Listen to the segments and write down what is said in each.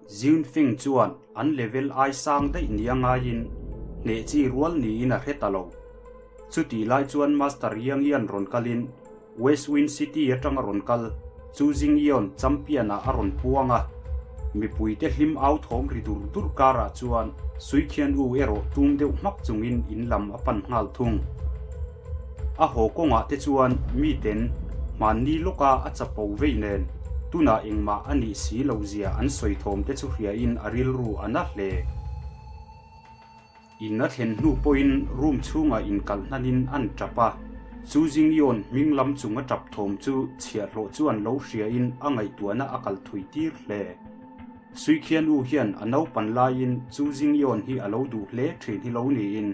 Zunfeng chuan an level ai sang daih nia ngaiin hneh chi rual niin a hre ta lo. Chutih lai chuan Master Yang Yan rawn kalin West Wind City atanga rawn kal Chu Jingyeon champion ah a rawn puang a. Mipuite hlim au thawm ri dur dur karah chuan Suikhian U erawh tum deuh hmak chungin in lam a pan nghal thung. A haw kawngah te chuan miten hmanni lawka a chapo vei nen tunah engmah a nih si loh zia an sawi thawm te chu hriain a rilru a na hle. In a thlen hnu pawhin room chhungah inkalh hnanin an tap a, chu Jingyeon hming lam chung a tap thawm chu chhiahhlawh chuan lo hriain a ngaihtuahna a kal thui tir hle. Suikhian U hian a naupan laiin chu Jingyeon hi a lo duh hle thin hi lo niin,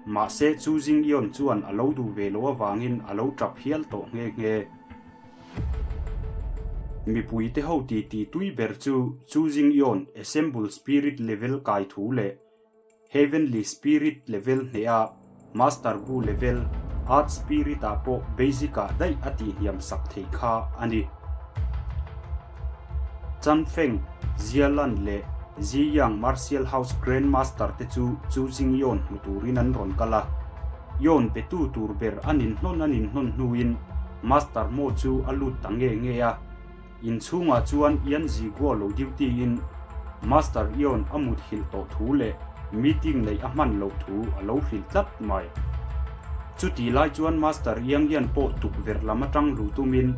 mahse chu Jingyeon chuan a lo duh ve loh avangin a lo tap hial tawh nghe nghe. Mipuite ho titi tui ber chu Chu Jingyeon Assemble Spirit Level kai thu leh Heavenly Spirit level hneha Master Bu level Earth Spirit ah pawh basic ah daih a tihhniam sak theih kha a ni. Chanfeng, Jialan leh Ziyang Martial House Grand Master te chu Chu Jingyeon hmu turin an rawn kal a. Yeon betu tur ber an inhnawn an inhnawn hnuin Master Mo chu a lut ta nge nge a. Inchhungah chuan Ian Zigua lo duty in Master Ion a mut hilh tawh thu leh meeting neih a hman loh thu a lo hrilh tlat mai. Chutih lai chuan Master Iang hian pawh tukverh lam atang luh tumin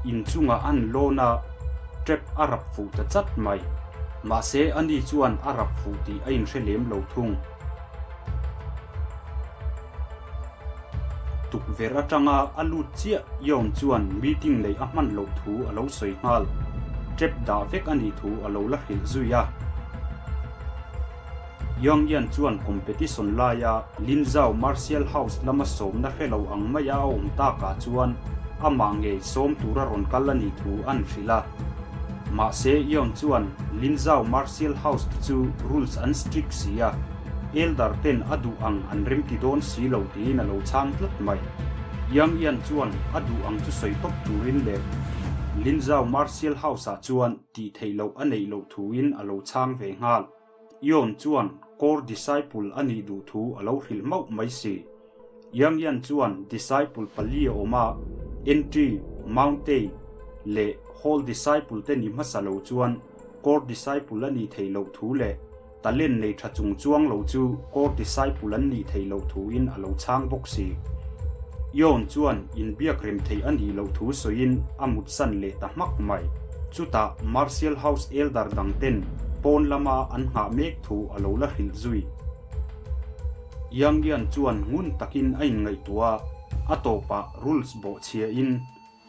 inchungah an lawn a, trap a rap fuh ta chat mai. Mahse ani chuan a rap fuh tih a inhre lem lo thung. Tukverh atanga a lut chiah Yeon chuan meeting neih a hman loh thu a lo sawi nghal. Trap dah vek a nih thu a lo la hrilh zui a. Yang Yan chuan competition laia Lin Zhao Martial House lama sawmna hre lo ang maia a awm takah chuan amah ngei sawm tura rawn kal a nih thu an hrilh a. Mahse Yeon chuan Lin Zhao Martial House te chu rules an strict si a. Elder ten a duh ang an remti dawn si lo tiin a lo chhang tlat mai. Yang Yan chuan a duh ang chu sawi tawp turin leh Linzhao Martial House ah chuan tih theih loh a neih loh thuin a lo chhang ve nghal. Yon chuan core disciple a nih duh thu a lo hrilh mauh mai si. Yang Yan chuan disciple pali a awm a, Entry, Mountain leh Hall disciple te ni hmasa lo chuan core disciple a nih theih loh thu leh Talent nei tha chung chuang lo chu core disciple an nih theih loh thuin a lo chhang bawk si. Yeon chuan inbiak rem theih a nih loh thu sawiin a mutsan leh ta hmak mai. Chutah Martial House elder dang ten pawn lama an nghah mek thu a lo la hrilh zui. Yang Yan chuan ngun takin a inngaihtuah a, a tawpah rules bawhchhiain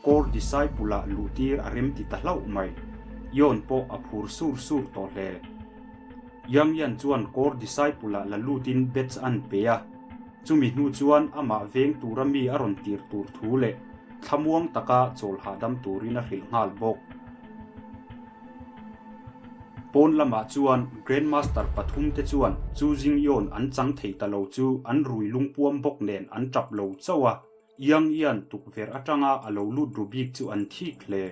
Core disciple ah luhtir a rem ti ta hlauh mai. Yeon pawh a phur sur sur tawh hle. Yang Yan chuan core disciple ah la lutin badge an pe a, chumi hnu chuan amah veng tura mi a rawn tir tur thu leh thlamuang taka chawl hahdam turin a hrilh nghal bawk. Pawn lamah chuan Grandmaster pathumte chuan Chu Jing Yeon an chang thei ta lo chu an rui lungpuam bawk nen an tap lo chauh a. Yang Yan tukverh atanga a lo lut ru bik chu an thik hle.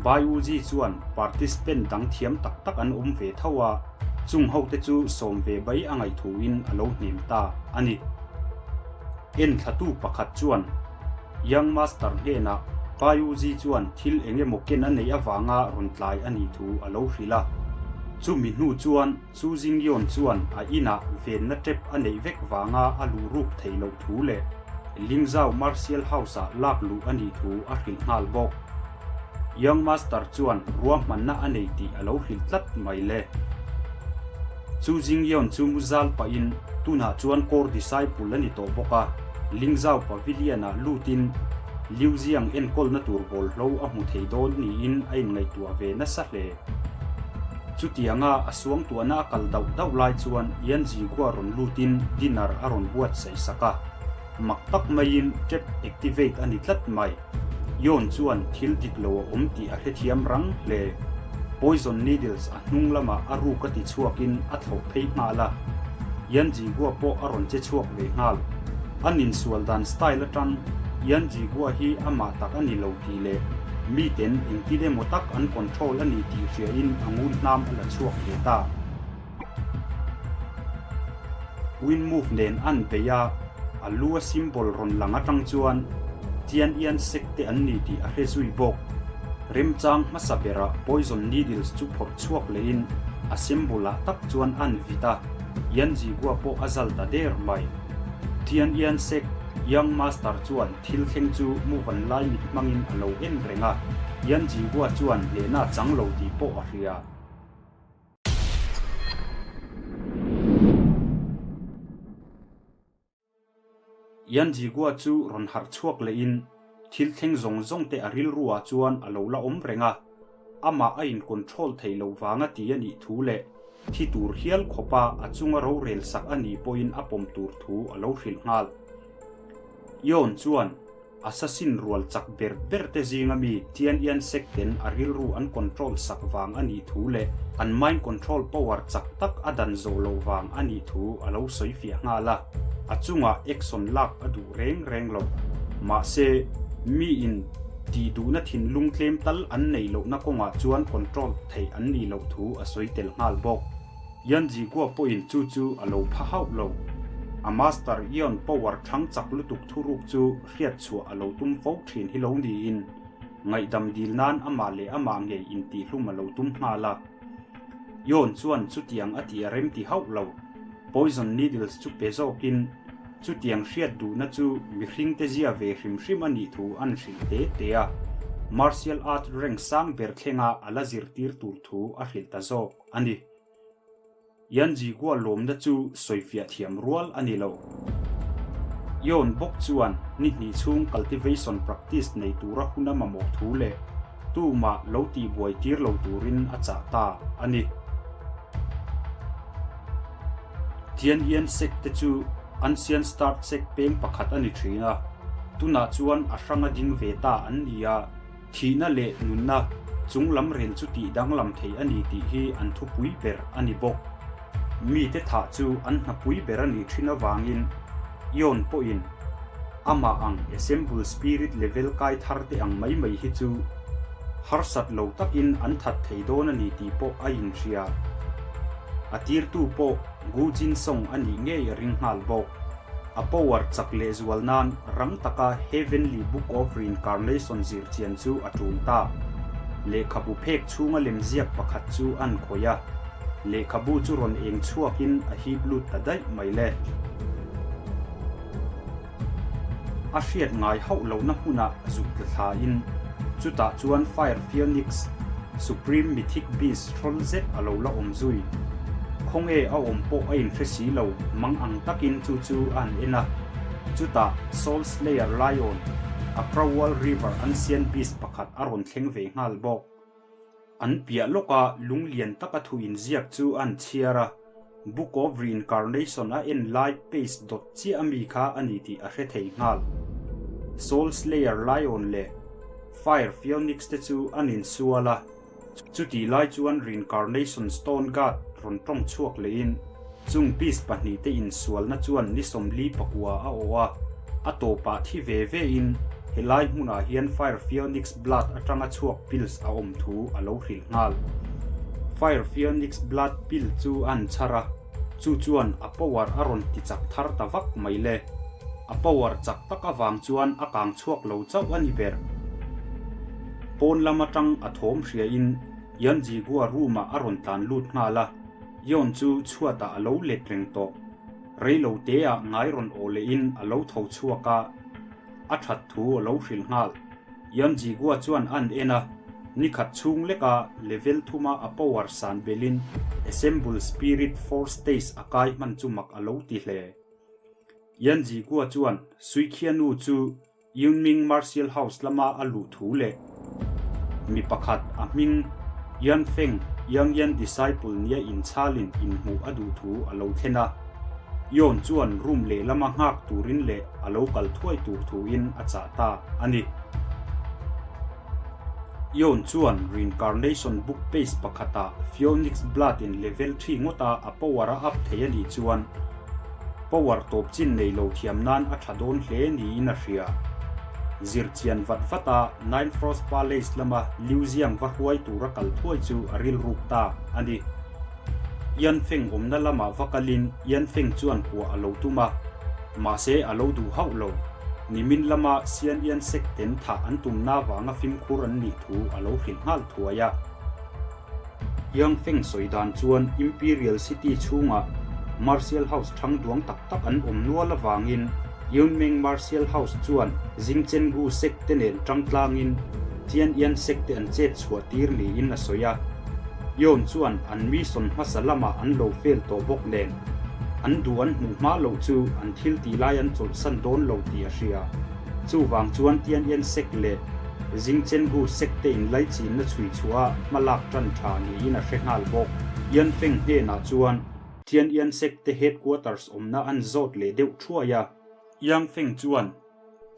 Bai Uzi chuan participant dang thiam tak tak an awm ve tho a, chung hote chu sawm ve bai a ngaih thuin a lo hnem ta a ni. Enthlatu pakhat chuan Yang Master hnenah Bai Uzi chuan thil eng emaw ken a neih avanga rawn tlai a nih thu a lo hrilh a. Chumi hnu chuan Chu Jingyeon chuan a inah venna tep a neih vek vanga a luh ruk theih loh thu leh Lingzhao Martial House-ah lak luh a nih thu a hrilh nghal bawk. Young Master chuan ruahmanna a nei tih a lo hrilh tlat mai le. Chu Jingyeon chu mu zal pahin tunah chuan core disciple a ni tawh bawk a, Lingzhao Pavilion-ah lutin Liu Ziang enkawlna tur bawlhlo a hmu thei dawn niin a inngaihtuah ve nasa hle. Chutianga a suangtuahna a kal dauh dauh lai chuan Yan Zigua rawn lutin dinner a rawn buatsaih sak a, mak tak maiin trap activate a ni tlat mai. Yon chuan thil dik lo a awm tih a hrethiam rang hle. Poison needles a hnung lamah a ruk a ti chhuakin a thlawh phei nghal a, Yan Zigua pawh a rawn che chhuak ve nghal. An insual dan style atang Yan Zigua hi amah tak a ni lo tih leh. Miten engtin emaw tak an control a ni tih hriain a ngun hnam a la chhuak ve ta. Win move nen an bei a, a lu a symbol rawn lang atang chuan Tian Ian sek te an ni tih a hre zui bawk. Remchang hmasa berah poison needles chu phawrh chhuak lehin a symbol ah tak chuan an vit a, Yan Zigua pawh a zal ta der mai. Tian Ian sek Young Master chuan thil thleng chu Muvan lai mit hmangin a lo en reng a, Yan Zigua chuan hnehna a chang lo tih pawh a hria. Yan Jigua chu rawn harh chhuak lehin thil thleng zawng zawng te a rilru ah chuan a lo la awm reng a, amah a in control theih loh vanga ti a nih thu leh thi tur hial khawpa a chunga rorel sak a nih pawhin a pawm tur thu a lo hrilh nghal. Yon chuan Assassin rual chak ber ber te zinga mi Tian Ian Sek ten a rilru an control sak vang a nih thu leh an mind control power chak tak a dan zawh loh vang a nih thu a lo sawi fiah nghal a, a chungah action lak a duh reng reng lo. Mahse, mi in tih duhna thinlung tlem tal an neih lohna kawngah chuan control theih an nih loh thu a sawi tel nghal bawk. Yan Jigua pawhin chu chu a lo pha hauh lo. A master Ion power thang chak lutuk thuruk chu hriat chhuah a lo tum fo thin hi lo niin, ngaihdam dil nan amah leh amah ngei intihhlum a lo tum nghal a. Ion chuan chutiang a tih a rem ti hauh lo. Poison needles chu pe zawkin chutiang hriat duhna chu mihringte zia ve hrim hrim a nih thu an hrilh te te a. Martial art rank sang ber thlenga a la zirtir tur thu a hrilh ta zawk. a ni. Yan Jigua lawmna chu sawifiah thiam rual a ni lo. Yon bawk chuan ni hnih chhung cultivation practice nei tura hun a mamawh thu leh tumah lo tihbuai tir lo turin a chah ta a ni. Tian Ian Sek te chu Ancient Start Sek peng pakhat a ni thin a, tunah chuan a hranga ding ve ta an ni a. Thihna leh nunna chung lam rel chu tih danglam thei a ni tih hi an thupui ber a ni bawk. Mite thah chu an hnapui ber a nih thin avangin Ion pawhin amah ang Assemble Spirit level kai thar te ang mai mai hi chu harsat lo takin an that thei dawn a ni tih pawh a inhria. A tirtu pawh Gu Jin Song a nih ngei a ring nghal bawk. A power chak lehzual nan rang taka Heavenly Book of Reincarnation zir chian chu a tul ta. Lehkhabu phek chhunga lemziak pakhat chu an khawih a, lehkhabu chu rawn eng chhuakin a hip lut ta daih mai le. A hriat ngai hauh lohna hmunah zuk tla thlain, chutah chuan Fire Phoenix, Supreme Mythic Beast hrawl zet a lo la awm zui. Khawnge a awm pawh a inhre si lo, mang ang takin chu chu a han en a. Chutah Soul Slayer Lion, Akrawal River Ancient Beast pakhat a rawn thleng ve nghal bawk. An piah lawka lung lian taka thu inziak chu a han chhiar a, Book of Reincarnation a en lai page dawt chiah ami kha a ni tih a hre thei nghal. Soul Slayer Lion leh Fire Phoenix te chu an insual a, Chutih lai chuan Reincarnation Stone God rawn tawng chhuak lehin chung beast pahnihte insualna chuan ni 44 a awh a, a tawpah thi ve vein helai hmunah hian Fire Phoenix Blood atanga chhuak pills a awm thu a lo hrilh nghal. Fire Phoenix Blood pill chu a han chhar a, chu chuan a power a rawn ti chak thar ta vak mai le. A power chak tak avang chuan a kang chhuak lo chauh a ni ber. Pawn lam atang a thawm hriain Yan Jigua room ah a rawn tlan lut nghal a, Yon chu chhuatah a lo let reng tawh. Reilo te ah ngai rawn aw lehin a lo tho chhuak a, a that thu a lo hrilh nghal. Yan Jigua chuan an en a, nikhat chhung leka level thuma a power san belin Assemble Spirit Force Stage a kai hman chu mak a lo ti hle. Yan Jigua chuan Suikhianu chu Yunming Martial House lama a luh thu leh mi pakhat a hming Yan Feng, Yang Yan disciple nia inchhalin inhmuh a duh thu a lo thlen a. Yon chuan room lehlama nghak turin leh a lo kal thuai tur thuin a chah ta a ni. Yon chuan Reincarnation book page pakhata Pheonix Blood in level thi ngawta a power a up thei a nih chuan Power tawp chin nei lo thiam nan a tha dawn hle niin a hria. Zir chian vat vat a Nine Frost Palace lama Liu Ziang va hruai tura kal thuai chu a rilruk ta a ni. Yan Feng awmna lamah va kalin Yan Feng chuan kuah a lo tum a, mahse a lo duh hauh lo. Nimin lama Sian Yan Sek ten thah an tumna vanga fimkhur an nih thu a lo hrilh nghal thuai a. Yang Feng sawi dan chuan Imperial City chhungah Martial House thang duang tak tak an awm nual avangin Yunmeng Martial House chuan Jingchengu Sect te nen tang tlangin Tianyan Sect te an chet chhuah tir niin a sawi a. Yon chuan an mission hmasa lamah an lo fail tawh bawk nen an duh an hmuh hma loh chu an thil tih lai an chawlhsan dawn lo tih a hria. Chuvang chuan Tianyan Sect leh Jingchengu Sect te inlaichinna chhui chhuah a hmalak tan tha niin a hre nghal bawk. Yan Feng hnenah chuan Tianyan Sect te headquarters awmna an zawt leh deuh thuai a. Yang Feng chuan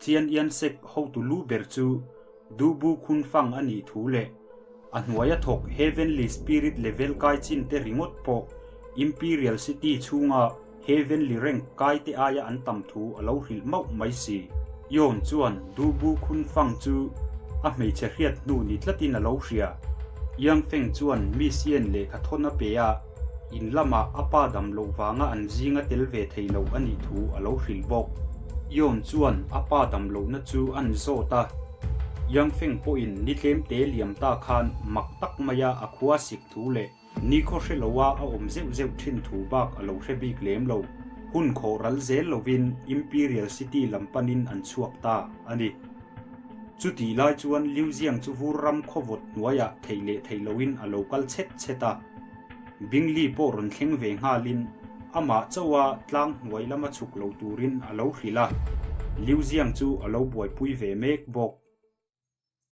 Tianyan Sect hotu lu ber chu Du Bu Khun Fang a nih thu leh a hnuaia thawk Heavenly Spirit level kai chin te ringawt pawh Imperial City chhunga Heavenly rank kai te aia an tam thu a lo hrilh mauh mai si. Yon chuan Du Bu Khun Fang chu a hmeichhe hriat hnu ni tlatin a lo hria. Yang Feng chuan Miss Yen lehkha thawn a pe a, in lamah a pa dam loh vanga an zinga tel ve thei lo a nih thu a lo hrilh bawk. Yon chuan a pa dam lohna chu an zawt a, Yang Feng pawhin ni tlemte liam ta khan mak tak maia a khua sik thu leh Nikhaw hre loa a awm zeuh zeuh thin thu bak a lo hre bik lem lo. Hun khawh ral zel lovin Imperial City lam panin an chhuak ta a ni. Chutih lai chuan Liu Ziang chu vur ram khawvawt hnuaiah theih leh theih loin a lo kal chhet chhet a. Bingli pawh rawn thleng ve nghalin amah chauha tlang hnuai lama chhuk lo turin a lo hrilh a. Liu Ziang chu a lo buaipui ve mek bawk.